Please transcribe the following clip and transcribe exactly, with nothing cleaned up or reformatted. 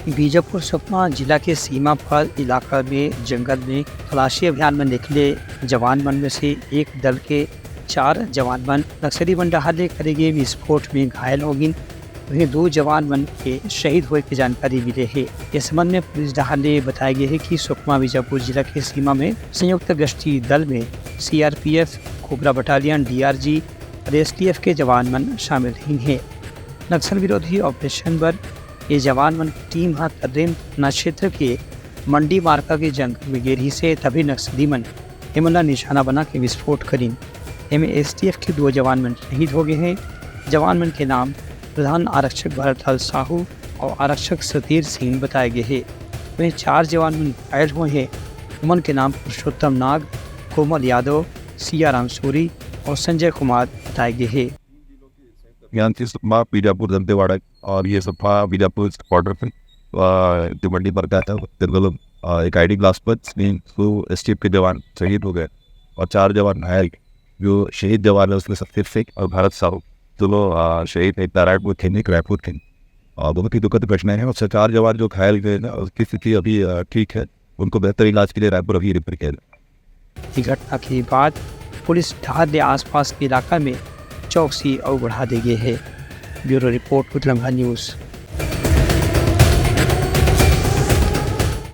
बीजापुर सुकमा जिला के सीमा पार इलाका में जंगल में तलाशी अभियान में निकले जवान मन में से एक दल के चार जवान मन नक्सली मन डहार ले करे गे विस्फोट में घायल हो गिन। वहीं दो जवान मन के शहीद होए के जानकारी मिले हे। इस संबंध में पुलिस डहार ले बताए गए हे कि सुकमा बीजापुर जिला के सीमा में संयुक्त गश्ती दल में सीआरपीएफ, कोबरा बटालियन, डीआरजी और एसटीएफ के जवान मन शामिल रहिन हे। नक्सल विरोधी ऑपरेशन बर ये जवान मन टीम ह तर्रेम थाना क्षेत्र के मंडी मार्का के जंगल में गे रिहिस हे, तभी नक्सली मन एमन ला निशाना बना के विस्फोट करिन। एमे एसटीएफ के दो जवान मन शहीद हो गए हे। जवान मन के नाम प्रधान आरक्षक भरतलाल साहू और आरक्षक सुधीर सिंह बताए गए हे। वहीं चार जवान मन घायल हुए हे। उमन के नाम पुरुषोत्तम नाग, कोमल यादव, सियाराम सूरी और संजय कुमार बताए गए हे। यहाँ से सुकमा बीजापुर दंतेवाड़ा और ये सुकमा बीजापुर बॉर्डर पे, आ, जो मंडी पर का था, जंगल, आ, एक आईडी ब्लास्ट पर जिसमें दो एसटीएफ के जवान शहीद हो गए और चार जवान घायल। जो शहीद जवान है उसमें सत्य सिंह और भारत साहू, दोनों, आ, शहीद एक नारायणपुर के, एक रायपुर के। आ, बहुत ही दुखद घटना है। उससे चार जवान जो घायल हुए ना, उसकी स्थिति अभी, आ, ठीक है। उनको बेहतर इलाज के लिए रायपुर अभी रेफर किया गया। ये घटना के बाद पुलिस डहार ले आसपास के इलाका में चौकसी अउ बढ़ा दे गे हे। Bureau report, Utlangha news.